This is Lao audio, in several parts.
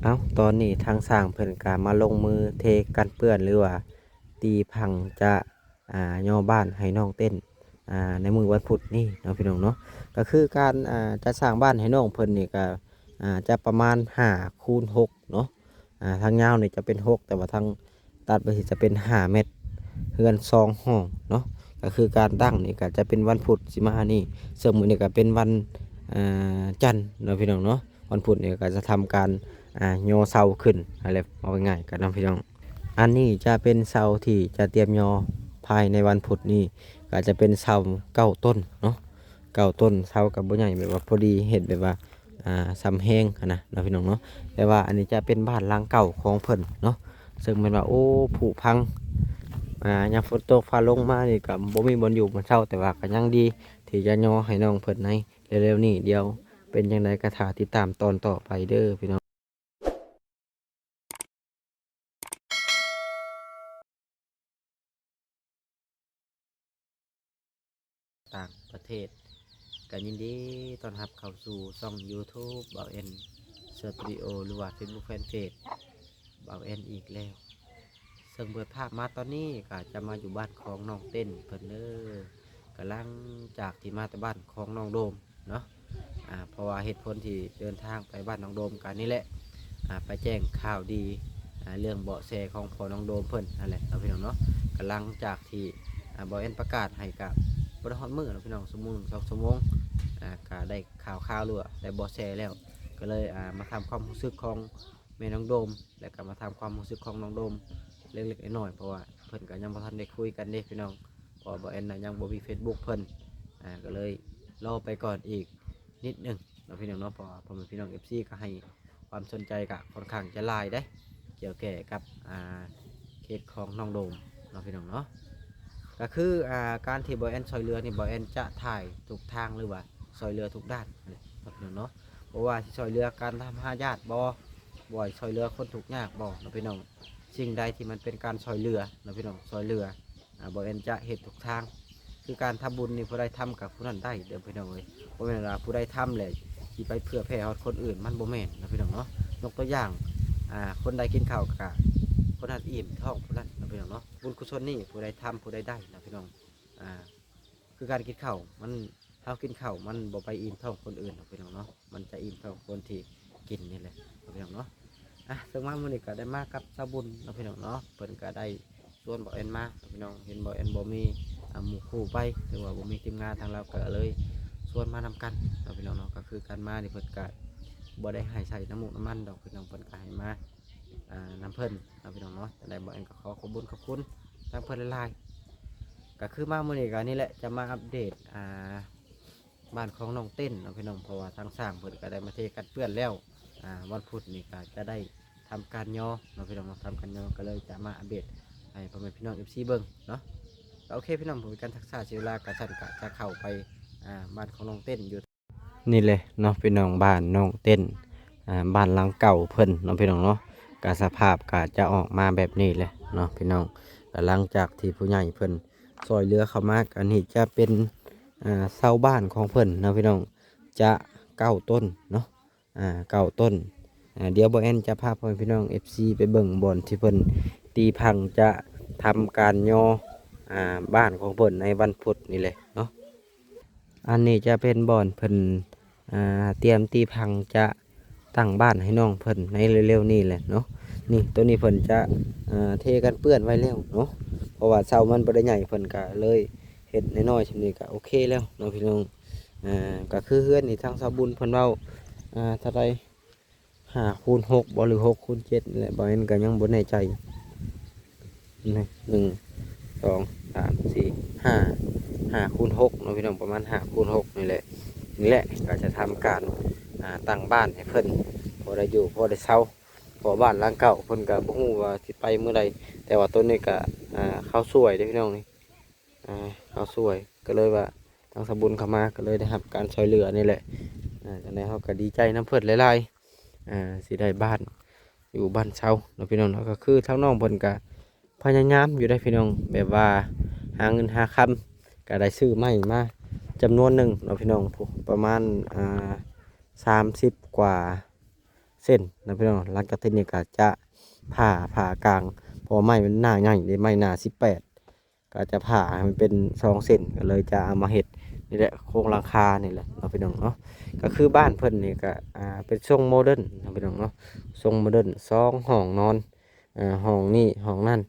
ເອົ້າ ຕອນນີ້ທາງຊ່າງເພິ່ນກະມາລົງມືເທກັນເປື້ອນ ຫຼືວ່າຕີພັງຈະ ອ່າ ຍໍບ້ານໃຫ້ນ້ອງເຕັ້ນ ອ່າ ໃນມື້ວັນພຸດນີ້ເນາະພີ່ນ້ອງເນາະ. ກະຄືການ ອ່າ ຈະສ້າງບ້ານໃຫ້ນ້ອງເພິ່ນນີ້ກະ ອ່າ ຈະປະມານຫ້າຄູນຫົກເນາະ. ອ່າ ທາງຍາວນີ້ຈະເປັນຫົກ ແຕ່ວ່າທາງຕັດໄປຊິຈະເປັນຫ້າແມັດ ເຮືອນສອງຫ້ອງເນາະ. ກະຄືການຕັ້ງນີ້ກະຈະເປັນວັນພຸດຊິມານີ້ ເຊິ່ງມື້ນີ້ກະເປັນວັນ ອ່າ ຈັນເນາະພີ່ນ້ອງເນາະ. ວັນພຸດນີ້ກະຈະທຳການ ອ່າ ຍໍເສົາຂຶ້ນຫັ້ນແຫຼະ ເວົ້າງ່າຍໆກັນເນາະພີ່ນ້ອງ. ອັນນີ້ຈະເປັນເສົາທີ່ຈະຕຽມຍໍພາຍໃນວັນພຸດນີ້ ກະຈະເປັນເສົາເກົ້າຕົ້ນເນາະ ເກົ້າຕົ້ນ. ເສົາກະບໍ່ໃຫຍ່ ແບບວ່າພໍດີ ເຮັດແບບວ່າ ອ່າ ສ່ຳແຮງຫັ້ນນະເນາະພີ່ນ້ອງເນາະ. ແຕ່ວ່າອັນນີ້ຈະເປັນບ້ານຫຼັງເກົ່າຂອງເພິ່ນເນາະ ເຊິ່ງແມ່ນວ່າ ໂອ້ ຜຸພັງ ອ່າ ຍາມຝົນຕົກຟ້າລົງມານີ້ກະບໍ່ມີບ່ອນຢູ່ບ່ອນເຊົາ ແຕ່ວ່າກະຍັງດີທີ່ຈະຍໍໃຫ້ນ້ອງເພິ່ນໃນເລັວໆນີ້. ດຽວເປັນຈັ່ງໃດກະຖ້າຕິດຕາມຕອນຕໍ່ໄປເດີພີ່ນ້ອງ. ຕ່າງປະເທດ ກະຍິນດີຕ້ອນຮັບເຂົ້າສູ່ຊ່ອງ YouTube ບ່າວແອນ Studio ຫຼືວ່າ Facebook Fanpage ບ່າວແອນອີກແລ້ວ. ເຊິ່ງເປີດພາບມາຕອນນີ້ກະຈະມາຢູ່ບ້ານຂອງນ້ອງເຕັ້ນເພິ່ນເດີ. ກະຫຼັງຈາກທີ່ມາແຕ່ບ້ານຂອງນ້ອງໂດມເນາະ ອ່າ ເພາະວ່າເຫດຜົນທີ່ເດີນທາງໄປບ້ານນ້ອງໂດມກະນີ້ແຫຼະ ອ່າ ໄປແຈ້ງຂ່າວດີ ອ່າ ເລື່ອງເບາະແສຂອງພໍ່ນ້ອງໂດມເພິ່ນຫັ້ນແຫຼະເນາະພີ່ນ້ອງເນາະ. ກະຫຼັງຈາກທີ່ ອ່າ ບ່າວແອນປະກາດໃຫ້ກະບໍ່ໄດ້ຮອດມື້ເນາະພີ່ນ້ອງ ຊົ່ວໂມງໜຶ່ງສອງຊົ່ວໂມງ ອ່າ ກະໄດ້ຂ່າວໆ ຫຼືວ່າໄດ້ເບາະແສແລ້ວ ກະເລີຍ ອ່າ ມາຖາມຄວາມຮູ້ສຶກຂອງ ແມ່ນ້ອງໂດມ ແລ້ວກະມາຖາມຄວາມຮູ້ສຶກຂອງນ້ອງໂດມເລັກໆນ້ອຍໆ ເພາະວ່າເພິ່ນກະຍັງບໍ່ທັນໄດ້ຄຸຍກັນເດ້ພີ່ນ້ອງ. ເພາະວ່າບ່າວແອນນະຍັງບໍ່ມີ Facebook ເພິ່ນ ອ່າ ກະເລີຍລໍໄປກ່ອນອີກນິດໜຶ່ງເນາະພີ່ນ້ອງເນາະ. ເພາະວ່າພໍ່ແມ່ພີ່ນ້ອງ ເອັຟຊີ ກະໃຫ້ຄວາມສົນໃຈກະຂ້ອນຂ້າງຈະຫຼາຍເດ້ ກ່ຽວແກ່ກັບ ອ່າ ເຄສຂອງນ້ອງໂດມເນາະພີ່ນ້ອງເນາະ. ກະຄື ອ່າ ການທີ່ບ່າວແອນຊ່ອຍເຫຼືອນີ້ ບ່າວແອນຈະຖ່າຍທຸກທາງ ຫຼືວ່າຊ່ອຍເຫຼືອທຸກດ້ານເນາະພີ່ນ້ອງເນາະ. ບໍ່ວ່າຊິຊ່ອຍເຫຼືອການທຳຫາຍາດບໍ່ ບໍ່ວ່າຊິຊ່ອຍເຫຼືອຄົນທຸກຍາກບໍ່ເນາະພີ່ນ້ອງ ສິ່ງໃດທີ່ມັນເປັນການຊ່ອຍເຫຼືອເນາະພີ່ນ້ອງ ຊ່ອຍເຫຼືອ ອ່າ ບ່າວແອນຈະເຮັດທຸກທາງ. ຄືການທຳບຸນນີ້ ຜູ້ໃດທຳກະຜູ້ນັ້ນໄດ້ເດີພີ່ນ້ອງເອີຍ ບໍ່ແມ່ນວ່າຜູ້ໃດທຳແລ້ວຊິໄປເຜື່ອແຜ່ຮອດຄົນອື່ນ ມັນບໍ່ແມ່ນເນາະພີ່ນ້ອງເນາະ. ຍົກຕົວຢ່າງ ອ່າ ຄົນໃດກິນເຂົ້າກະຄົນນັ້ນອີ່ມທ້ອງຜູ້ນັ້ນເນາະພີ່ນ້ອງເນາະ. ບຸນກຸສົນນີ້ຜູ້ໃດທຳຜູ້ໃດໄດ້ເນາະພີ່ນ້ອງ. ອ່າ ຄືການກິນເຂົ້າ ມັນ ເຮົາກິນເຂົ້າມັນບໍ່ໄປອີ່ມທ້ອງຄົນອື່ນເນາະພີ່ນ້ອງເນາະ ມັນຈະອີ່ມທ້ອງຄົນທີ່ກິນນີ້ແຫຼະເນາະພີ່ນ້ອງເນາະ. ອ່ະ ເຊິ່ງມາມື້ນີ້ກະໄດ້ມາກັບສາວບຸນເນາະພີ່ນ້ອງເນາະ ເພິ່ນກະໄດ້ຊວນບ່າວແອນມາເນາະພີ່ນ້ອງ ເຫັນບ່າວແອນບໍ່ມີ ອ່າ ໝູ່ຄູ່ໄປ ຫຼືວ່າບໍ່ມີທີມງານ ທາງລາວກະເລີຍຊວນມານຳກັນເນາະພີ່ນ້ອງເນາະ. ກະຄືການມານີ້ເພິ່ນກະບໍ່ໄດ້ໃຫ້ໃສ່ນ້ຳມູກນ້ຳມັນດອກພີ່ນ້ອງ ເພິ່ນກະໃຫ້ມາ ອ່າ ນຳເພິ່ນເນາະພີ່ນ້ອງເນາະ. ຈັ່ງໃດບ່າວແອນກະຂໍຂອບບຸນຂອບຄຸນທາງເພິ່ນຫຼາຍໆ. ກະຄືມາມື້ນີ້ກະນີ້ແຫຼະ ຈະມາອັບເດດ ອ່າ ບ້ານຂອງນ້ອງເຕັ້ນເນາະພີ່ນ້ອງ ເພາະວ່າທາງຊ່າງເພິ່ນກະໄດ້ມາເທກັນເປື້ອນແລ້ວ. ອ່າ ວັນພຸດນີ້ກະຈະໄດ້ທຳການຍໍເນາະພີ່ນ້ອງເນາະ ທຳການຍໍ ກະເລີຍຈະມາອັບເດດໃຫ້ພໍ່ແມ່ພີ່ນ້ອງ ເອັຟຊີ ເບິ່ງເນາະ. ກະໂອເຄພີ່ນ້ອງ ເພື່ອເປັນການຊັກຊ້າເສຍເວລາ ກະຊັ້ນກະຈະເຂົ້າໄປ ອ່າ ບ້ານຂອງນ້ອງເຕັ້ນຢູ່ ນີ້ແຫຼະເນາະພີ່ນ້ອງ ບ້ານນ້ອງເຕັ້ນ ອ່າ ບ້ານຫຼັງເກົ່າເພິ່ນເນາະພີ່ນ້ອງເນາະ. ກະສະພາບກະຈະອອກມາແບບນີ້ແຫຼະເນາະພີ່ນ້ອງ. ກະຫຼັງຈາກທີ່ຜູ້ໃຫຍ່ເພິ່ນຊ່ອຍເຫຼືອເຂົ້າມາ ອັນນີ້ຈະເປັນ ອ່າ ເສົາບ້ານຂອງເພິ່ນເນາະພີ່ນ້ອງ ຈະເກົ້າຕົ້ນເນາະ ອ່າ ເກົ້າຕົ້ນ. ອ່າ ດຽວບ່າວແອນຈະພາພໍ່ແມ່ພີ່ນ້ອງ ເອັຟຊີ ໄປເບິ່ງບ່ອນທີ່ເພິ່ນຕີພັງຈະທຳການຍໍ ອ່າ ບ້ານຂອງເພິ່ນໃນວັນພຸດນີ້ແຫຼະເນາະ. ອັນນີ້ຈະເປັນບ່ອນເພິ່ນ ອ່າ ຕຽມຕີພັງຈະຕັ້ງບ້ານໃຫ້ນ້ອງເພິ່ນໃນເລັວໆນີ້ແຫຼະເນາະ. ນີ້ ໂຕນີ້ເພິ່ນຈະ ອ່າ ເທກັນເປື້ອນໄວ້ແລ້ວເນາະ ເພາະວ່າເສົາມັນບໍ່ໄດ້ໃຫຍ່ ເພິ່ນກະເລີຍເຮັດນ້ອຍໆ ສ່ຳນີ້ກະໂອເຄແລ້ວເນາະພີ່ນ້ອງ. ອ່າ ກະຄືເຮືອນນີ້ທາງສາວບຸນເພິ່ນເວົ້າ ອ່າ ເທົ່າໃດ ຫ້າຄູນຫົກບໍ່ ຫຼື ຫົກຄູນເຈັດນີ້ແຫຼະ ບ່າວແອນກະຍັງບໍ່ແນ່ໃຈ. ນີ້ ໜຶ່ງ ສອງ ສາມ ສີ່ ຫ້າ ຫ້າຄູນຫົກເນາະພີ່ນ້ອງ ປະມານຫ້າຄູນຫົກນີ້ແຫຼະ. ນີ້ແຫຼະກະຈະທຳການ ອ່າ ຕັ້ງບ້ານໃຫ້ເພິ່ນ ພໍໄດ້ຢູ່ພໍໄດ້ເຊົາ ເພາະວ່າບ້ານຫຼັງເກົ່າເພິ່ນກະບໍ່ຮູ້ວ່າຊິໄປມື້ໃດ ແຕ່ວ່າໂຕນີ້ກະ ອ່າ ເຂົ້າສວຍເດ້ພີ່ນ້ອງນີ້ ອ່າ ເຂົ້າສວຍ ກະເລີຍວ່າທາງສາວບຸນເຂົ້າມາ ກະເລີຍໄດ້ຮັບການຊ່ອຍເຫຼືອນີ້ແຫຼະ. ອ່າ ຈັ່ງໃດເຮົາກະດີໃຈນຳເພິ່ນຫຼາຍໆ ອ່າ ຊິໄດ້ບ້ານຢູ່ບ້ານເຊົາເນາະພີ່ນ້ອງເນາະ. ກະຄືທາງນ້ອງເພິ່ນກະພະຍາຍາມຢູ່ເດ້ພີ່ນ້ອງ ແບບວ່າຫາເງິນຫາຄຳ ກະໄດ້ຊື້ໄມ້ມາຈຳນວນໜຶ່ງເນາະພີ່ນ້ອງ ປະມານ ອ່າ ສາມສິບກວ່າ ເສັ້ນນະພີ່ນ້ອງ. ຫຼັງຈາກທີ່ນີ້ກໍຈະຜ່າ ຜ່າກາງ ເພາະວ່າໄມ້ມັນໜ້າໃຫຍ່ເດ້ ໄມ້ໜ້າສິບແປດ ກໍຈະຜ່າໃຫ້ມັນເປັນສອງເສັ້ນ ກໍເລີຍຈະເອົາມາເຮັດນີ້ແຫຼະ ໂຄງຫຼັງຄານີ້ແຫຼະເນາະພີ່ນ້ອງເນາະ. ກໍຄືບ້ານເພິ່ນນີ້ກໍ ອ່າ ເປັນຊົງໂມເດີນເນາະພີ່ນ້ອງເນາະ ຊົງໂມເດີນ ສອງຫ້ອງນອນ ອ່າ ຫ້ອງນີ້ຫ້ອງນັ້ນ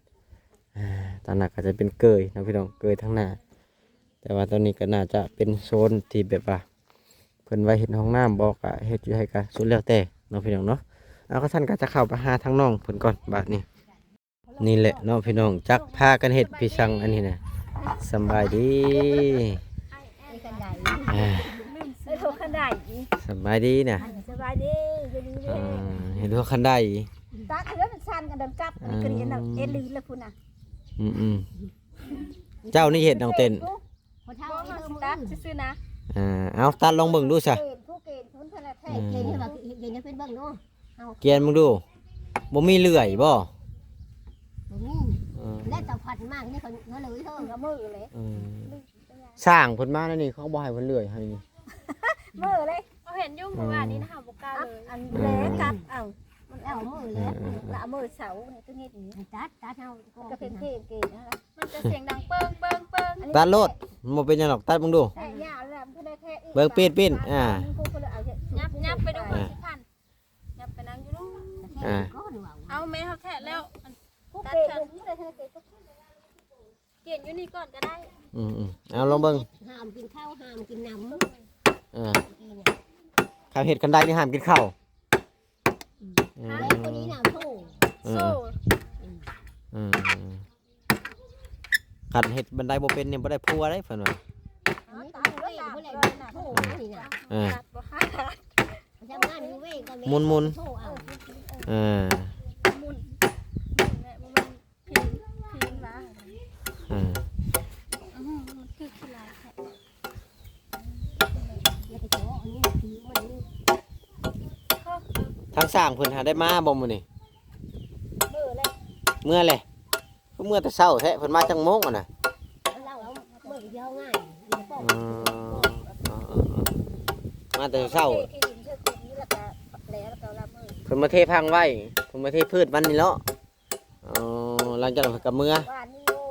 ອ່າ ຕາງໜ້າກໍຈະເປັນເກີຍເນາະພີ່ນ້ອງ ເກີຍທາງໜ້າ. ແຕ່ວ່າຕອນນີ້ກໍໜ້າຈະເປັນໂຊນທີ່ແບບວ່າເພິ່ນໄວ້ເຮັດຫ້ອງນ້ຳບໍ ກໍເຮັດຢູ່ໃຫ້ກໍສຸດແລ້ວແຕ່ເນາະພີ່ນ້ອງເນາະ. ເອົາ ຄັນຊັ້ນກໍຈະເຂົ້າໄປຫາທາງນ້ອງເພິ່ນກ່ອນບາດນີ້. ນີ້ແຫຼະເນາະພີ່ນ້ອງ ຈັກພາກັນເຮັດພິສັງອັນນີ້ນະ. ສຳບາຍດີ ເອີຍ ໂທຄັນໄດ ສຳບາຍດີນະ. ສະບາຍດີ ຢູ່ດີມີແຮງ ເຮັດຫົວຄັນໄດ ຕັດເຮືອນມັນສັ່ນກັນເດີກັບ ອັນນີ້ກໍດີອັນນັ້ນ ເອັດລີນແລ້ວພຸ້ນນະ. ອືມໆ ເຈົ້ານີ້ເຮັດນ້ອງເຕັ້ນ ບໍ່ເທົ່າ ເຮົາຊິຕັດຊື່ໆນະ. ອ່າ ເອົາ ຕັດລອງເບິ່ງດູຊະ ຜູ້ເກນ ຜູ້ເກນ ຜູ້ເກນ ເພິ່ນແທ້ ເກນໃຫ້ວ່າເກນໃຫ້ເພິ່ນເບິ່ງດູ ເອົາ ກຽນເບິ່ງດູ. ບໍ່ມີເລື່ອຍບໍ່? ບໍ່ມີ ເອີ ແລ້ວເຈົ້າພັດມານີ້ ເຂົາ ເຂົາເລີຍເຮີ້ ເອົາມືເລີຍ ເອີ ຊ່າງເພິ່ນມາແນວນີ້ ເຂົາບໍ່ໃຫ້ເພິ່ນເລື່ອຍໃຫ້ນີ້ ມືເລີຍ. ເຮົາເຫັນຢູ່ມື້ວານນີ້ນະ ເຮົາບໍ່ກ້າເລີຍ ອັນແລກັບເອົາ ມັນເອົາມືແລ້ວ ລະເອົາມືເສົານີ້ ຕົວນີ້ ຕັດ ຕັດເຮົາ ກໍເປັນເພງເກນນະ ມັນຈະສຽງດັງເປິງ ເປິງ ເປິງ. ຕັດໂລດ ມັນບໍ່ເປັນຫຍັງດອກ ຕັດເບິ່ງດູ ແທະຍາວແລ້ວ ເພິ່ນໄດ້ແທະອີກ ເບິ່ງ ປີດ ປີດ ອ່າ ຍັບ ຍັບໄປດູ ອ່າ ຊິພັນ ຍັບໄປນັ່ງຢູ່ລູກ ອ່າ ເອົາແມ່ເຮົາແທະແລ້ວ ຕັດຊັ້ນ ເກນຢູ່ນີ້ກ່ອນກໍໄດ້. ອືມໆ ເອົາລອງເບິ່ງ ຫ້າມກິນເຂົ້າ ຫ້າມກິນນ້ຳ ເອີ ຄັນເຮັດຄັນໄດນີ້ຫ້າມກິນເຂົ້າ ອືມ ແລ້ວຄົນນີ້ນະ ໂທ ເອີ ໂທ ອືມ ຄັນເຮັດບັນໄດບໍ່ເປັນນີ້ບໍ່ໄດ້ຜົວເດ້ເພິ່ນວ່າ ເອີ ໝຸນໆ ເອີ ໝຸນ ໝຸນແມ່ ບໍ່ແມ່ນ ພິງ ພິງວ່າ ເອີ ອື ມັນຄືຂີ້ຫຼາຍແທ້ ທາງຊ່າງເພິ່ນຫາໄດ້ມາບໍ່ມື້ນີ້? ເມືອແລ້ວ ເມືອແລ້ວ ຄືເມືອແຕ່ເຊົ້າແທ້ ເພິ່ນມາຈັກໂມງຫັ້ນນະ? ເອີ ມາແຕ່ເຊົ້າ ເພິ່ນມາເທພັງໄວ້ ເພິ່ນມາເທພື້ນມັນນີ້ເນາະ. ອໍ ຫຼັງຈາກນັ້ນເພິ່ນກໍເມືອ ວານນີ້ ໂອ້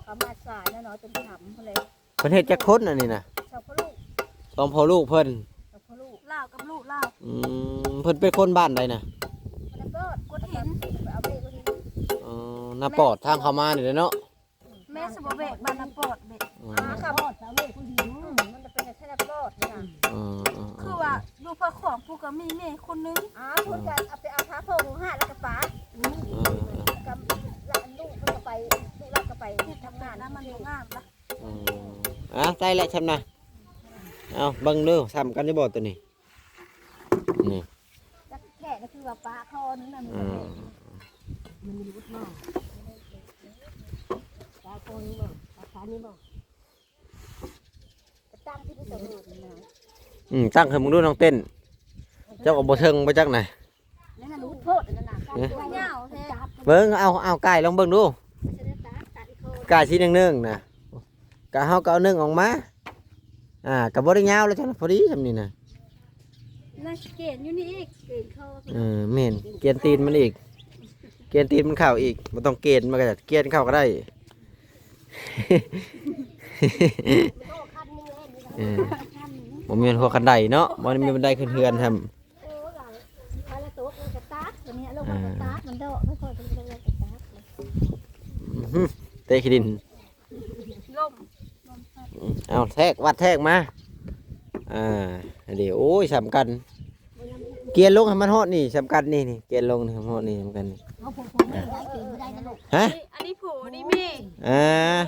ເຂົາມາສາຍເນາະ ຈົນຄ່ຳພຸ້ນແຫຼະ. ເພິ່ນເຮັດຈັກຄົນອັນນີ້ນະ? ສອງພໍ່ລູກ ສອງພໍ່ລູກເພິ່ນ ສອງພໍ່ລູກ ລາວກັບລູກລາວ. ອືມ ເພິ່ນເປັນຄົນບ້ານໃດນະ? ນາປອດ ກຸດຫີນ ເອົາເວກຸດຫີນ. ອໍ ນາປອດ ທາງເຂົ້າມານີ້ແຫຼະເນາະ. ແມ່ສະບໍ່ແບກ ບ້ານນາປອດເບກ ອືມ ອ່າ ນາປອດ ເອົາເວກຸດຫີນ ອືມ ມັນຈະເປັນແຕ່ນາປອດນີ້ນະ. ອືມໆໆ ຄືວ່າຢູ່ພະຂອງຜູ້ກໍມີແມ່ຄົນໜຶ່ງ ອ່າ ເພິ່ນກໍເອົາໄປເອົາພະຜົງຫາ ແລ້ວກໍປາ ອືມ ກັບລູກເພິ່ນກໍໄປ ລູກລາວກໍໄປເຮັດທຳງານ ແລ້ວມັນບໍ່ງາມລະ. ອືມ ອ່າ ໄດ້ແລ້ວຊ່ຳນະ ເອົາເບິ່ງເດີ ຊ່ຳກັນຢູ່ບໍ່ໂຕນີ້? ນີ້ ຈັກແຂກກໍຄືວ່າປາຄໍໜຶ່ງນະ ມັນ ອືມ ມັນມີລຸດມາ ປາຄໍນີ້ບໍ່ ປາຄານີ້ບໍ່ ຕັ້ງທີ່ໄປສຳຫຼວດນະ. ອືມ ຕັ້ງຂຶ້ນເບິ່ງດູນ້ອງເຕັ້ນ ເຈົ້າກໍບໍ່ເທິງບໍ່ຈັກນະ ນັ້ນນະ ຫຼຸດໂພດອັນນັ້ນນະ ຍາວແທ້. ເບິ່ງ ເອົາ ເອົາກາຍລອງເບິ່ງດູ ກາຍຊິໜຶ່ງໆນະ ກະເຮົາກໍເອົາໜຶ່ງອອກມາ ອ່າ ກໍບໍ່ໄດ້ຍາວແລ້ວ ຈັ່ງພໍດີຊ່ຳນີ້ນະ. ນາຊິເກນຢູ່ນີ້ອີກ ເກນຄໍ ເອີ ແມ່ນ ເກນຕີນມັນອີກ ເກນຕີນມັນເຂົ້າອີກ ບໍ່ຕ້ອງເກນ ມັນກໍເກນເຂົ້າກໍໄດ້. ເອີ ບໍ່ແມ່ນຫົວຄັນໄດເນາະ ບໍ່ໄດ້ມີບັນໄດຂຶ້ນເຮືອນຊ້ຳ. ອື ເຕະຂີ້ດິນ ລົມ ເອົາແທກ ວັດແທກມາ ອ່າ ເດ ໂອ້ຍ ສ່ຳກັນ ກຽນລົງໃຫ້ມັນຮອດນີ້ ສ່ຳກັນນີ້ ນີ້ ກຽນລົງໃຫ້ມັນຮອດນີ້ ສ່ຳກັນນີ້. ຮະ? ອັນນີ້ຜົວ ອັນນີ້ແມ່ ອ່າ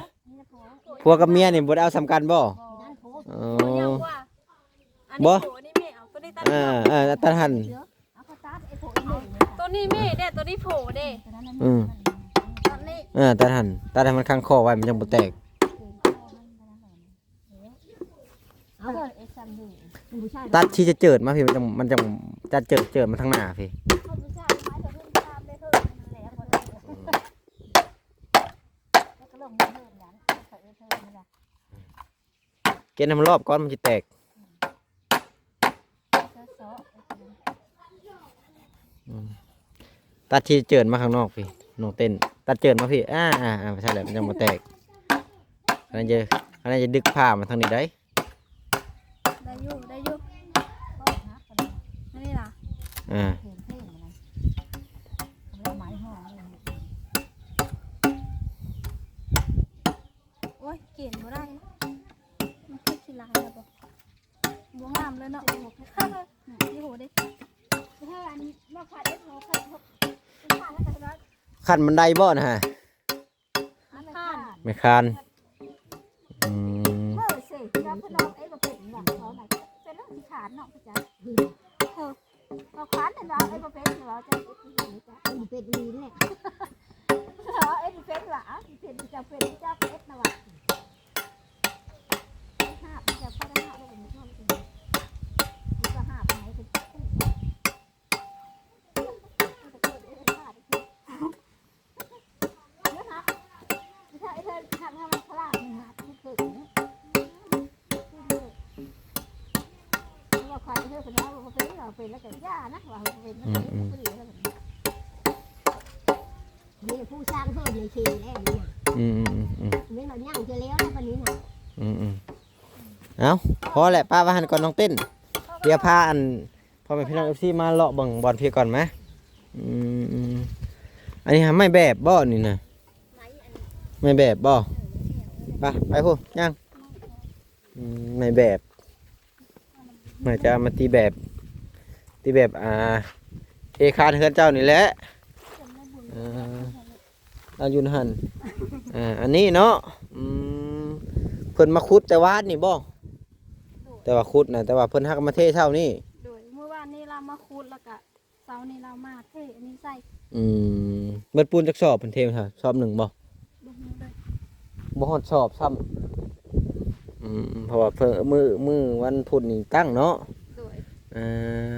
ຜົວກັບເມຍນີ້ບໍ່ໄດ້ເອົາສ່ຳກັນບໍ່? ອໍ ອັນນີ້ຜົວ ອັນນີ້ແມ່ ເອົາໂຕນີ້ຕັດ ອ່າ ເອີ ຕັດຫັ້ນ ໂຕນີ້ແມ່ເດ້ ໂຕນີ້ຜົວເດ້ ອືມ ຕັດນີ້ ເອີ ຕັດຫັ້ນ ຕັດໃຫ້ມັນຂັງຄໍໄວ້ ມັນຈັ່ງບໍ່ແຕກ ຕັດທີ່ຈະເຈີດມາພີ້ ມັນຈັ່ງ ມັນຈັ່ງຈະເຈີດ ເຈີດມາທາງໜ້າພີ້. ເກັບໃຫ້ມັນລອບກ່ອນ ມັນຊິແຕກ. ມ ຕັດທີ່ເຈີນມາຂ້າງນອກພີ້ ນ້ອງເຕັ້ນ ຕັດເຈີນມາພີ້ ອ່າ ອ່າ ອ່າ ໃຊ່ແລ້ວ ມັນຍັງບໍ່ແຕກ. ອັນນັ້ນຈະ ອັນນັ້ນຈະດຶກຜ້າມາທາງນີ້ໄດ໋. ໄດ້ຢູ່ ໄດ້ຢູ່ ອັນນີ້ລະ ອ່າ ໂອ້ຍ ເກນບໍ່ໄດ້ ມັນຄືຂີ້ລາຍແລ້ວບໍ່? ບໍ່ງາມເລີຍເນາະ ຊິໂຫເດ້ ເອີ ອັນນີ້ມາຂັດເດ້ ເຮົາຂັດ ຂັດແລ້ວກໍ ຂັ້ນບັນໄດບໍ່ນະ? ອັນນັ້ນ ໄມ້ຄານ ອືມ ເອີ ເຊ ເຈົ້າເພິ່ນເອົາໄອ້ບໍ່ເປັນວ່າເຂົານະ ເປັນເລື່ອງຂີ້ຂານເນາະ ເຂົາເຈົ້າ ເອີ ເອົາຂານນັ້ນວ່າເຮັດບໍ່ເປັນ ວ່າເຈົ້າເຮັດບໍ່ເປັນນີ້ຈ້ະ ເຮັດບໍ່ເປັນອີ່ຫຼີແຫຼະ ເອີ ເຮັດບໍ່ເປັນວ່າ ເອົາ ເຮັດເປັນ ເຈົ້າເປັນ ເຈົ້າເຮັດນະວ່າ ຫາບ ເຈົ້າພໍໄດ້ຫາບໄດ້ ມັນກໍຫາບໃຫ້ເພິ່ນ ອືມ ອືມ ອືມ ອືມ ອືມ ອືມ ເອົາ ພໍແຫຼະ ປະໄວ້ຫັ້ນກ່ອນ ນ້ອງເຕັ້ນ ດຽວພາອັນ ພໍ່ແມ່ພີ່ນ້ອງເອັຟຊີມາເລາະເບິ່ງບ່ອນພີ້ກ່ອນມາ. ອືມ ອັນນີ້ຫາໄມ້ແບບບໍ່ນີ້ນະ? ໄມ້ແບບບໍ່? ໄປ ໄປພຸ້ນ ຍ່າງ ອືມ ໄມ້ແບບ ໜ້າຈະເອົາມາຕີແບບ ຕີແບບ ອ່າ ເທຄານເຮືອນເຈົ້ານີ້ແຫຼະ ເອີ ເອົາຢູ່ຫັ້ນ ອ່າ ອັນນີ້ເນາະ ອືມ ເພິ່ນມາຂຸດແຕ່ວານນີ້ບໍ່? ໂດຍ ແຕ່ວ່າຂຸດນະ ແຕ່ວ່າເພິ່ນຫາກມາເທເຊົ້ານີ້ ໂດຍ ມື້ວານນີ້ລາວມາຂຸດ ແລ້ວກະເຊົ້ານີ້ລາວມາເທອັນນີ້ໃສ່ ອືມ ເບິດປູນຈັກສອບເພິ່ນເທມາ ຊອບໜຶ່ງບໍ່? ບໍ່ຮູ້ເລີຍ ບໍ່ຮອດຊອບຊ້ຳ ອືມ ເພາະວ່າເພິ່ນ ມື້ ມື້ວັນພຸດນີ້ຕັ້ງເນາະ ໂດຍ ອ່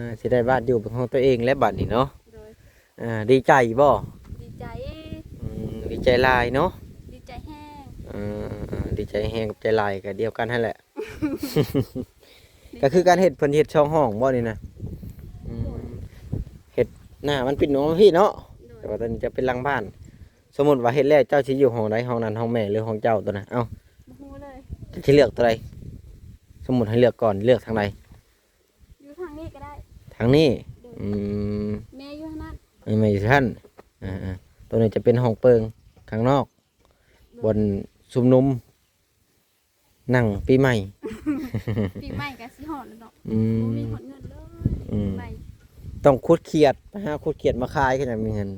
າ ຊິໄດ້ບ້ານຢູ່ເປັນຂອງຕົວເອງແລ້ວບັດນີ້ເນາະ ໂດຍ ອ່າ ດີໃຈບໍ່? ດີໃຈ ອືມ ດີໃຈຫຼາຍເນາະ ດີໃຈແຮງ ເອີ ດີໃຈແຮງກັບໃຈຫຼາຍກໍດຽວກັນຫັ້ນແຫຼະ ກໍຄືການເຮັດ ເພິ່ນເຮັດສອງຫ້ອງບໍ່ນີ້ນະ? ອືມ ໂດຍ ເຮັດໜ້າມັນປິດອອກມາພີ້ເນາະ ໂດຍ ແຕ່ວ່າຕອນນີ້ຈະເປັນຫຼັງບ້ານ ສົມມຸດວ່າເຮັດແລ້ວ ເຈົ້າຊິຢູ່ຫ້ອງໃດ? ຫ້ອງນັ້ນ ຫ້ອງແມ່ ຫຼື ຫ້ອງເຈົ້າຕົວນະ? ເອົ້າ ບໍ່ຮູ້ເລີຍ ເຈົ້າຊິເລືອກຕົວໃດ? ສົມມຸດໃຫ້ເລືອກກ່ອນ ເລືອກທາງໃດ? ຢູ່ທາງນີ້ກໍໄດ້ ທາງນີ້ ໂດຍ ອືມ ແມ່ຢູ່ຫັ້ນ ເອີ ແມ່ຢູ່ຫັ້ນ ເອີໆ ຕົວນີ້ຈະເປັນຫ້ອງເປີງຂ້າງນອກ ໂດຍ ບ່ອນຊຸມນຸມ ນັ່ງປີໃໝ່ ປີໃໝ່ກໍຊິຮອດແລ້ວເນາະ ອືມ ບໍ່ມີຮອດເງິນເລີຍ ອືມ ປີໃໝ່ ຕ້ອງຂຸດຂຽດ ໄປຫາຂຸດຂຽດມາຂາຍ ກໍຍັງມີເງິນ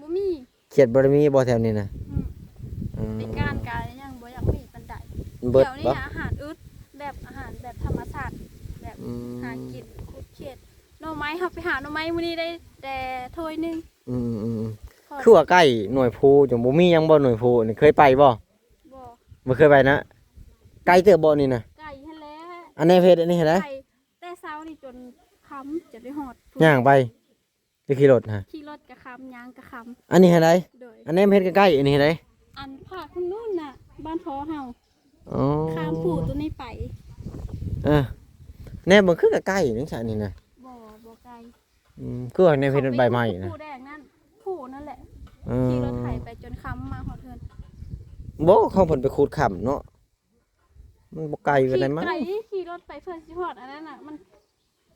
ບໍ່ມີ ຂຽດບໍ່ໄດ້ມີບໍ່ແຖວນີ້ນະ? ອືມ ອືມ ໃນການກະຍັງບໍ່ຢາກມີປານໃດ ເບິດ ແຖວນີ້ ບໍ່ ອາຫານອຶດ ແບບອາຫານແບບທຳມະຊາດ ແບບ ອືມ ຫາກິນຂຸດຂຽດ ໜໍ່ໄມ້ ເຮົາໄປຫາໜໍ່ໄມ້ມື້ນີ້ໄດ້ແຕ່ຖ້ວຍໜຶ່ງ ອືມໆໆ ພໍ ຄືວ່າໃກ້ໜ່ວຍໂພ ຈັ່ງບໍ່ມີຫຍັງບໍ່ ໜ່ວຍໂພນີ້ ເຄີຍໄປບໍ່? ບໍ່ ບໍ່ເຄີຍໄປນະ ໄກເຕີບບໍ່ນີ້ນະ? ໄກຫັ້ນແຫຼະ ອັນໃນເພຈອັນນີ້ຫັ້ນແຫຼະ ໄປແຕ່ເຊົ້ານີ້ຈົນຄ່ຳຈະໄດ້ຮອດພຸ້ນ ຍ່າງໄປ ຫຼືຂີ່ລົດນະ? ຂີ່ລົດກະຄ່ຳ ຍ່າງກະຄ່ຳ ອັນນີ້ຫັ້ນໃດ? ໂດຍ ອັນນີ້ເຮັດໃກ້ໆ ອັນນີ້ຫັ້ນໃດ? ອັນພາກທາງໂນ້ນນະ ບ້ານພໍ່ເຮົາ ອໍ ຂ້າມພູຕົວນີ້ໄປ ເອີ ແນມເບິ່ງຄືໃກ້ໆ ຈັ່ງຊັ້ນນີ້ນະ ບໍ່ ບໍ່ໄກ ອືມ ຄືວ່າແນມເຮັດໃບໄມ້ນະ ພູແດງນັ້ນ ພູນັ້ນແຫຼະ ເອີ ຂີ່ລົດໄຖໄປຈົນຄ່ຳມາຮອດເຮືອນ ບໍ່ ຂອງເພິ່ນໄປຂຸດຄ່ຳເນາະ ມັນບໍ່ໄກປານໃດມັ້ງ ຂີ່ໄກ ຂີ່ລົດໄປເພື່ອຊິຮອດອັນນັ້ນນະ ມັນ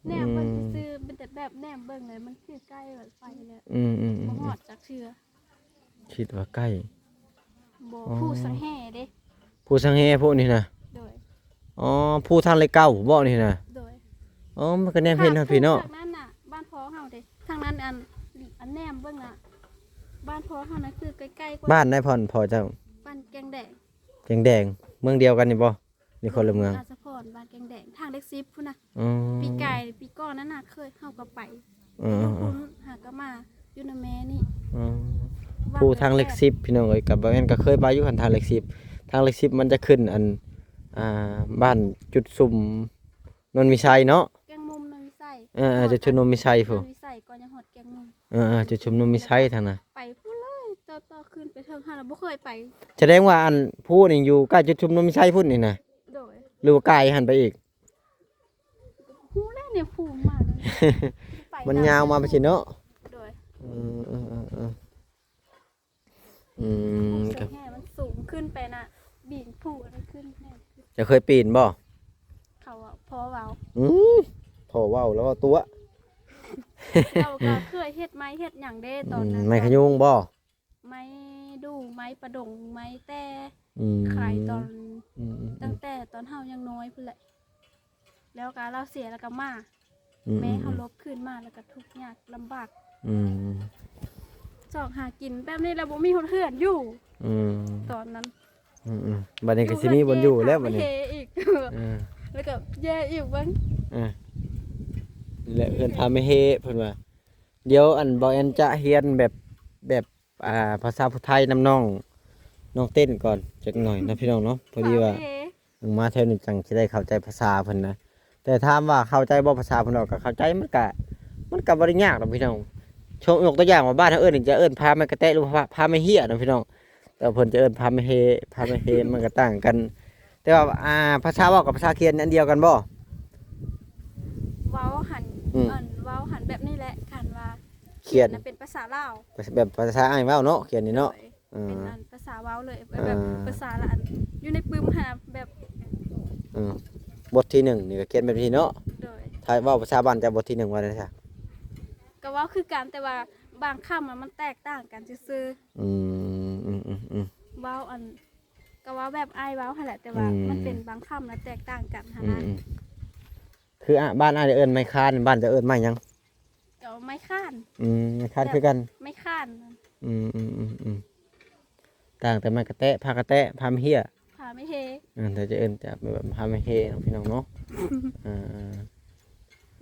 ແນມເບິ່ງ ອືມ ຊື່ໆ ມັນແບບແນມເບິ່ງເລີຍ ມັນຄືໃກ້ແບບໄປແລ້ວ ອືມໆໆ ບໍ່ຮອດຈັກເທື່ອ ຄິດວ່າໃກ້ ບໍ່ ອໍ ພູສັງແຫເດ້ ພູສັງແຫພວກນີ້ນະ ໂດຍ ອໍ ພູທາງເລກເກົ້າບໍ່ນີ້ນະ ໂດຍ ອໍ ມັນກໍແນມເຫັນທາງພີ້ເນາະ ທາງນັ້ນນະ ບ້ານພໍ່ເຮົາເດ້ ທາງນັ້ນ ອັນ ອັນແນມເບິ່ງນະ ບ້ານພໍ່ເຮົານະ ຄືໃກ້ໆ ກວ່າ ບ້ານໃດພໍ່ ພໍ່ເຈົ້າ? ບ້ານແກງແດງ ແກງແດງ ເມືອງດຽວກັນນີ້ບໍ່? ຢູ່ຄົນລະເມືອງ ລາຊະພອນ ບ້ານແກງແດງ ທາງເລກສິບພຸ້ນນະ ອໍ ປີກາຍ ປີກ່ອນນັ້ນນະ ເຄີຍ ເຮົາກໍໄປ ເອີໆໆ ຢູ່ພຸ້ນ ຫາກໍມາຢູ່ນຳແມ່ນີ້ ອໍ ພູທາງເລກສິບ ພີ່ນ້ອງເອີຍ ກໍບໍ່ແມ່ນ ກໍເຄີຍໄປຢູ່ຫັ້ນ ທາງເລກສິບ ທາງເລກສິບມັນຈະຂຶ້ນອັນ ອ່າ ບ້ານຈຸດຊຸມໂນນວິໄຊເນາະ ແກງມຸມໂນນວິໄຊ ເອີໆ ຈຸດຊຸມໂນນວິໄຊພຸ້ນ ໂນນວິໄຊກ່ອນຍັງຮອດແກງມຸມ ເອີໆ ຈຸດຊຸມໂນນວິໄຊທາງນະ ໄປພຸ້ນເລີຍ ຕໍ່ ຕໍ່ຂຶ້ນໄປເທິງຫັ້ນລະ ບໍ່ເຄີຍໄປ ສະແດງວ່າອັນພູນີ້ຢູ່ໃກ້ຈຸດຊຸມໂນນວິໄຊພຸ້ນນີ້ນະ ໂດຍ ຫຼືວ່າໄກຫັ້ນໄປອີກ? ຮູ້ແລ້ວ ແນວພູມາ ໄປ ມັນຍາວມາໄປຊີ້ເນາະ ໂດຍ ອືມ ອືມ ອືມ ອືມ ອືມ ພູເຊີງແຮ່ມັນສູງຂຶ້ນໄປນະ ບີນພູອັນນັ້ນຂຶ້ນແຮ່ ເຈົ້າເຄີຍປີນບໍ່? ເຂົາວ່າພໍເວົ້າ ອືມ ພໍເວົ້າແລ້ວເວົ້າຕົວະ ເຈົ້າກໍເຄີຍເຮັດໄມ້ເຮັດຫຍັງເດ້ຕອນນັ້ນ ອືມ ໄມ້ຂະຍຸງບໍ່? ໄມ້ດູ່ ໄມ້ປະດົງ ໄມ້ແຕ່ ອືມ ຂາຍຕອນ ອືມ ອືມ ຕັ້ງແຕ່ຕອນເຮົາຍັງນ້ອຍພຸ້ນແຫຼະ ແລ້ວກໍລາວເສຍແລ້ວກໍມາ ອືມ ແມ່ເຮົາ ອືມ ລົບຄືນມາ ແລ້ວກໍທຸກຍາກລຳບາກ ອືມ ຊອກຫາກິນແບບນີ້ແລ້ວບໍ່ມີຮອດເຮືອນຢູ່ ອືມ ຕອນນັ້ນ ອືມ ອືມ ບັດນີ້ກໍຊິມີບ່ອນຢູ່ແລ້ວບັດນີ້ ຢູ່ເຮືອນພາແຮ່ອີກ ເອີ ແລ້ວກໍແຍ່ອີກເບິ່ງ ເອີ ນີ້ແຫຼະເຮືອນພາແມ່ເຮເພິ່ນວ່າ ດຽວອັນ ບ່າວແອນຈະຮຽນແບບ ແບບ ອ່າ ພາສາຜູ້ໄທນຳນ້ອງ ນ້ອງເຕັ້ນກ່ອນຈັກໜ້ອຍເນາະ ພີ່ນ້ອງເນາະ ພໍດີວ່າ ພາແມ່ເຮ ອືມ ມາແຖວນີ້ຈັ່ງຊິໄດ້ເຂົ້າໃຈພາສາເພິ່ນນະ ແຕ່ຖາມວ່າເຂົ້າໃຈບໍ່ພາສາເພິ່ນເວົ້າ ກໍເຂົ້າໃຈ ມັນກະ ມັນກະບໍ່ໄດ້ຍາກດອກພີ່ນ້ອງ ຍົກຕົວຢ່າງວ່າບ້ານເຮົາເອີ້ນນີ້ ຈະເອີ້ນພາແມ່ກະແຕະ ຫຼືວ່າພາ ພາແມ່ເຮຍເນາະພີ່ນ້ອງ ແຕ່ເພິ່ນຈະເອີ້ນພາແມ່ເຮ ພາແມ່ເຮ ມັນກໍຕ່າງກັນ ແຕ່ວ່າ ອ່າ ພາສາເວົ້າກັບພາສາຂຽນອັນດຽວກັນບໍ່? ເວົ້າຫັ້ນ ອືມ ອັນເວົ້າຫັ້ນແບບນີ້ແຫຼະ ຄັນວ່າຂຽນ ຂຽນນະເປັນພາສາລາວ ແບບພາສາອ້າຍເວົ້າເນາະ ຂຽນນີ້ເນາະ ໂດຍ ເອີ ເປັນອັນພາສາເວົ້າເລີຍ ເອີ ແບບພາສາລະອັນ ຢູ່ໃນປຶ້ມຫັ້ນນະ ແບບ ເອີ ບົດທີໜຶ່ງນີ້ກໍຂຽນແບບນີ້ເນາະ ໂດຍ ຖ້າເວົ້າພາສາບ້ານເຈົ້າ ບົດທີໜຶ່ງວ່າໃດຊະ? ກໍເວົ້າຄືກັນ ແຕ່ວ່າບາງຄຳມັນແຕກຕ່າງກັນຊື່ໆ ອືມ ອືມ ອືມ ອືມ ເວົ້າອັນ ກໍເວົ້າແບບອ້າຍເວົ້າຫັ້ນແຫຼະ ແຕ່ວ່າ ອືມ ມັນເປັນບາງຄຳນະແຕກຕ່າງກັນຫັ້ນນະ ອືມ ອືມ ຄື ອ່າ ບ້ານອ້າຍເອີ້ນໄມ້ຄານ ບ້ານເຈົ້າເອີ້ນໄມ້ຫຍັງ? ກໍໄມ້ຄານ ອືມ ໄມ້ຄານຄືກັນ ແບບໄມ້ຄານ ອືມ ອືມ ອືມ ອືມ ຕ່າງແຕ່ໄມ້ກະແຕະ ພາກະແຕະ ພາແມ່ເຮຍ ພາແມ່ເຮ ເອີ ແຕ່ຈະເອີ້ນຈະແບບພາແມ່ເຮເນາະ ພີ່ນ້ອງເນາະ ເອີ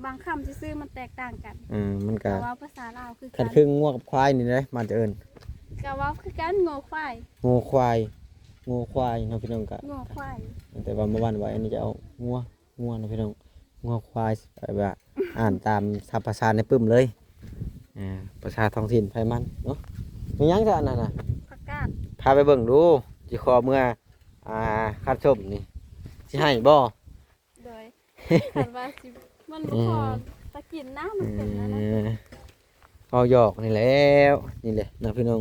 ບາງຄຳຊື່ໆມັນແຕກຕ່າງກັນ ເອີ ມັນກະ ເວົ້າພາສາລາວຄືກັນ ຄັນຄືງົວກັບຄວາຍນີ້ເດ້ ບ້ານຈະເອີ້ນ ກະເວົ້າຄືກັນ ງົວຄວາຍ ງົວຄວາຍ ງົວຄວາຍເນາະ ພີ່ນ້ອງ ກະ ງົວຄວາຍ ແຕ່ວ່າມາບ້ານໄວ້ ອັນນີ້ຈະເອົາງົວ ງົວເນາະພີ່ນ້ອງ ງົວຄວາຍ ແບບວ່າອ່ານຕາມສັບພາສາໃນປຶ້ມເລີຍ ອ່າ ພາສາທ້ອງຖິ່ນໃຜມັນເນາະ ແມ່ນຫຍັງຊະອັນນັ້ນນະ? ຜັກກາດ ພາໄປເບິ່ງດູ ຊິຂໍເມືອ ອ່າ ຄັນສົ້ມນີ້ ຊິໃຫ້ບໍ່? ໂດຍ ຄັນວ່າຊິ ມັນບໍ່ພໍ ອືມ ຕາກິນນະ ມັນເປັນອັນນັ້ນ ເອີ ເວົ້າຫຍອກນີ້ແຫຼະ ນີ້ແຫຼະເນາະພີ່ນ້ອງ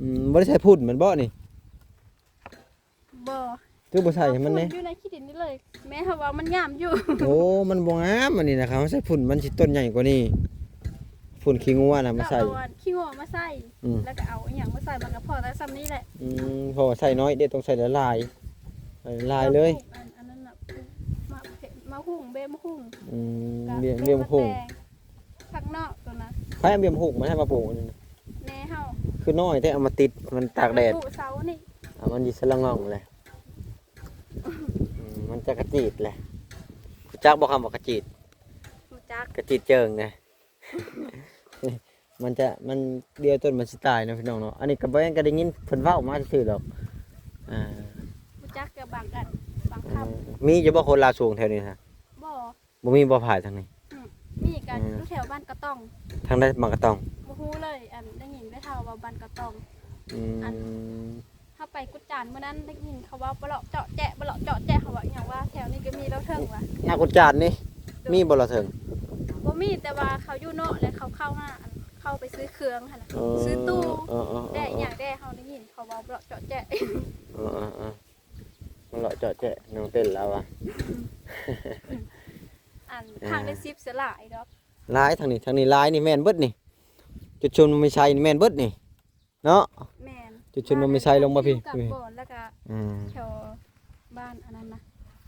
ອືມ ບໍ່ໄດ້ໃສ່ຝຸ່ນແມ່ນບໍ່ນີ້? ບໍ່ ຄືບໍ່ໃສ່ໃຫ້ມັນແດ່? ເອົາຝຸ່ນຢູ່ໃນຂີ້ດິນນີ້ເລີຍ ແມ່ເຮົາວ່າມັນງາມຢູ່ ໂອ້ ມັນບໍ່ງາມອັນນີ້ນະ ຄັນເຮົາໃສ່ຝຸ່ນມັນຊິຕົ້ນໃຫຍ່ກວ່ານີ້ ຝຸ່ນຂີ້ງົວນະມາໃສ່ ເອົາຂີ້ງົວມາໃສ່ ອືມ ແລ້ວກໍເອົາອີ່ຫຍັງມາໃສ່ ມັນກໍພໍແຕ່ສ່ຳນີ້ແຫຼະ ອືມ ເພາະວ່າໃສ່ນ້ອຍເດ້ ຕ້ອງໃສ່ຫຼາຍໆ ຫຼາຍໆເລີຍ ອັນ ອັນນັ້ນນະ ໝາກເຜັດ ໝາກຫຸ່ງ ເບັ້ໝາກຫຸ່ງ ອືມ ເບັ້ໝາກຫຸ່ງ ຜັກນອກຕົວນັ້ນ ໃຜເອົາເບັ້ໝາກຫຸ່ງມາໃຫ້ມາປູກອັນນີ້ນະ? ແມ່ເຮົາ ຄືນ້ອຍແທ້ ເອົາມາຕິດ ມັນຕາກແດດ ມາປູກເສົານີ້ ອ່າ ມັນຢູ່ຊະລະງ່ອງແຫຼະ ອືມ ມັນຈະກະຈີດແຫຼະ ຮູ້ຈັກບໍ່ຄຳວ່າກະຈີດ? ຮູ້ຈັກ ກະຈີດເຈິງນະ ມັນຈະ ມັນດຽວຕົ້ນມັນຊິຕາຍເນາະ ພີ່ນ້ອງເນາະ ອັນນີ້ກໍບໍ່ແມ່ນ ກໍໄດ້ຍິນເພິ່ນເວົ້າມາຊື່ໆດອກ ອ່າ ຮູ້ຈັກແຕ່ບາງອັນ ບາງຄຳ ເອີ ມີຢູ່ບໍ່ຄົນລາວສູງແຖວນີ້ນະ? ບໍ່ ບໍ່ມີບໍ່ ພາຍທາງນີ້? ອືມ ມີກັນ ອືມ ຢູ່ແຖວບ້ານກະຕ່ອງ ທາງໃດບ້ານກະຕ່ອງ? ບໍ່ຮູ້ເລີຍ ອັນ ໄດ້ຍິນແມ່ເຖົ້າເວົ້າບ້ານກະຕ່ອງ ອືມ ອັນ ເຮົາໄປກຸດຈານມື້ນັ້ນ ໄດ້ຍິນເຂົາເວົ້າປະເລາະເຈາະແຈະ ປະເລາະເຈາະແຈະ ເຂົາເວົ້າອີ່ຫຍັງວ່າແຖວນີ້ກໍມີລາວເທິງວ່າ ນາກຸດຈານນີ້ ໂດຍ ມີບໍ່ລາວເທິງ? ບໍ່ມີ ແຕ່ວ່າເຂົາຢູ່ນອກ ແລ້ວເຂົາເຂົ້າມາ ອັນ ເຂົ້າໄປຊື້ເຄື່ອງຫັ້ນນະ ເອີ ຊື້ຕູ້ ເອີ ເອີ ແດ່ ເອີ ອີ່ຫຍັງແດ່ ເຮົາໄດ້ຍິນເຂົາເວົ້າປະເລາະເຈາະແຈະ ເອີ ເອີ ເອີ ມາເລາະເຈາະແຈະນ້ອງເຕັ້ນລາວວ່າ ອັນ ອ່າ ທາງໄດ້ສິບເສຍຫຼາຍດອກ ຫຼາຍ ທາງນີ້ ທາງນີ້ຫຼາຍ ນີ້ແມ່ນເບິດນີ້ ຈຸດຊົມວິໄຊນີ້ແມ່ນເບິດນີ້ເນາະ ແມ່ນ ຈຸດຊົມວິໄຊລົງມາພີ້ ກັບບ່ອນ ແລ້ວກະ ອ່າ ແຖວບ້ານອັນນັ້ນນະ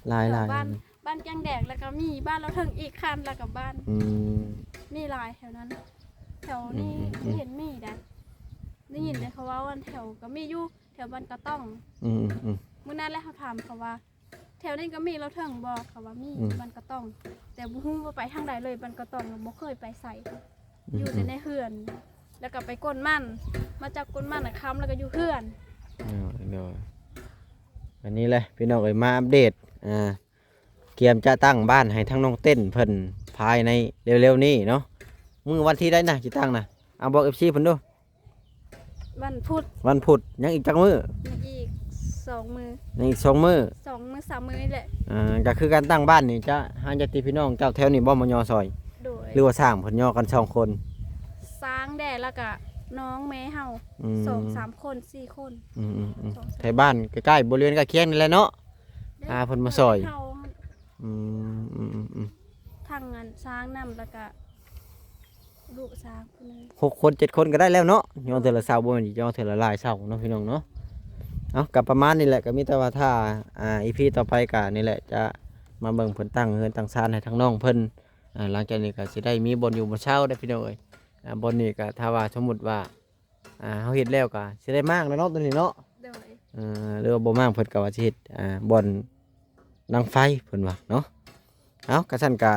ຫຼາຍໆ ແຖວບ້ານ ບ້ານແກ້ງແດງ ແລ້ວກະມີບ້ານລາວເທິງອີກຂັ້ນ ແລ້ວກະບ້ານ ອືມ ມີຫຼາຍແຖວນັ້ນ ແຖວນີ້ ອືມ ອືມ ບໍ່ເຫັນມີໃດ ໄດ້ຍິນແຕ່ເຂົາເວົ້າ ອັນແຖວກະມີຢູ່ ແຖວບ້ານກະຕ່ອງ ອືມ ອືມ ມື້ນັ້ນແຫຼະເຮົາຖາມເຂົາວ່າ ແຖວນີ້ກໍມີລາວເທິງບໍ່? ເຂົາວ່າມີ ອືມ ບ້ານກະຕ່ອງ ແຕ່ບໍ່ຮູ້ວ່າໄປທາງໃດເລີຍ ບ້ານກະຕ່ອງບໍ່ເຄີຍໄປໃສ ອືມ ຢູ່ແຕ່ໃນເຮືອນ ແລ້ວກໍໄປກົນມັນ ມາຈາກກົນມັນນະຄ່ຳ ແລ້ວກໍຢູ່ເຮືອນ ໂດຍ ໂດຍ ອັນນີ້ແຫຼະພີ່ນ້ອງເອີຍ ມາອັບເດດ ອ່າ ກຽມຈະຕັ້ງບ້ານໃຫ້ທາງນ້ອງເຕັ້ນເພິ່ນພາຍໃນເລັວໆນີ້ເນາະ ມື້ວັນທີໃດນະຊິຕັ້ງນະ? ເອົາ ບອກເອັຟຊີເພິ່ນດູ. ວັນພຸດ ວັນພຸດ ຍັງອີກຈັກມື້? ຍັງອີກສອງມື້ ຍັງອີກສອງມື້ ສອງມື້ສາມມື້ນີ້ແຫຼະ ອ່າ ກໍຄືການຕັ້ງບ້ານນີ້ຈະຫາຍາດຕິພີ່ນ້ອງເຈົ້າແຖວນີ້ບໍ່ມາຍໍຊ່ອຍ? ໂດຍ ຫຼືວ່າສ້າງເພິ່ນຍໍກັນສອງຄົນ? ສ້າງ ຕັ້ງແດ່ ແລ້ວກະນ້ອງແມ່ເຮົາ ອືມ ສອງສາມຄົນ ສີ່ຄົນ ອືມໆໆ ສອງສາມ ໄທບ້ານໃກ້ໆ ບໍລິເວນໃກ້ຄຽງນີ້ແຫຼະເນາະ ໄດ້ ອ່າ ເພິ່ນມາຊ່ອຍ ເຂົາ ອືມໆໆໆ ທັງອັນຊ້າງນຳ ແລ້ວກະລູກຊ້າງຜູ້ໜຶ່ງ ຫົກຄົນເຈັດຄົນກໍໄດ້ແລ້ວເນາະ ຍໍເທື່ອລະເສົາ ບໍ່ແມ່ນຍໍເທື່ອລະຫຼາຍເສົາເນາະ ພີ່ນ້ອງເນາະ. ເອົາ ກໍປະມານນີ້ແຫຼະ ກໍມີແຕ່ວ່າຖ້າ ອ່າ ອີພີຕໍ່ໄປກໍນີ້ແຫຼະ ຈະມາເບິ່ງເພິ່ນຕັ້ງເຮືອນຕັ້ງຊານໃຫ້ທາງນ້ອງເພິ່ນ ອ່າ ຫຼັງຈາກນີ້ກໍຊິໄດ້ມີບ່ອນຢູ່ບ່ອນເຊົາເດ້ ພີ່ນ້ອງເອີຍ. ອ່າ ບ່ອນນີ້ກໍຖ້າວ່າສົມມຸດວ່າ ອ່າ ເຮົາເຮັດແລ້ວກໍຊິໄດ້ມ້າງແລ້ວເນາະ ຕົວນີ້ເນາະ ໂດຍ ເອີ ຫຼືວ່າບໍ່ມ້າງ ເພິ່ນກໍວ່າຊິເຮັດ ອ່າ ບ່ອນດັງໄຟ ເພິ່ນວ່າເນາະ. ເອົາ ກະຊັ້ນກະ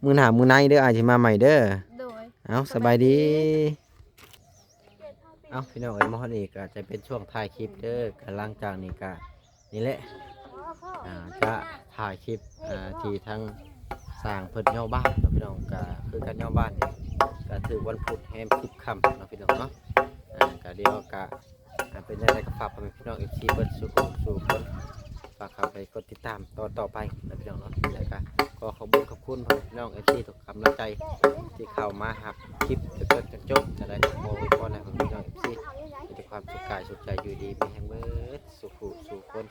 ມື້ໜ້າມື້ໃນເດີ ອ້າຍຊິມາໃໝ່ເດີ ໂດຍ ເອົາ ສະບາຍດີ ສະບາຍດີ. ເອົາ ພີ່ນ້ອງເອີຍ ມາຮອດນີ້ກໍຈະເປັນຊ່ວງທ້າຍຄລິບເດີ ກໍຫຼັງຈາກນີ້ກໍ ນີ້ແຫຼະ ອ່າ ຈະຖ່າຍຄລິບ ອ່າ ທີ່ທາງຊ່າງເພິ່ນຍໍບ້ານເນາະ ພີ່ນ້ອງ ກະຄືກັນ ຍໍບ້ານນີ້ກະຖືກວັນພຸດແຮມສິບຄ່ຳເນາະ ພີ່ນ້ອງເນາະ. ອ່າ ກະດຽວກະ ອ່າ ເປັນຈັ່ງໃດກໍຝາກພໍ່ແມ່ພີ່ນ້ອງເອັຟຊີເບິດສູ່ຜູ້ສູ່ຄົນ ຝາກເຂົ້າໄປກົດຕິດຕາມຕອນຕໍ່ໄປເນາະ ພີ່ນ້ອງເນາະ. ແລ້ວກະຂໍຂອບຄຸນຂອບຄຸນພໍ່ແມ່ພີ່ນ້ອງເອັຟຊີທຸກກຳລັງໃຈທີ່ເຂົ້າມາຮັບຄລິບຈົນຈົບ ຈັ່ງໃດກໍຂໍອວຍພອນໃຫ້ພໍ່ແມ່ພີ່ນ້ອງເອັຟຊີມີແຕ່ຄວາມສຸກກາຍສຸກໃຈ ຢູ່ດີມີແຮງເບິດສູ່ຜູ້ສູ່ຄົນ.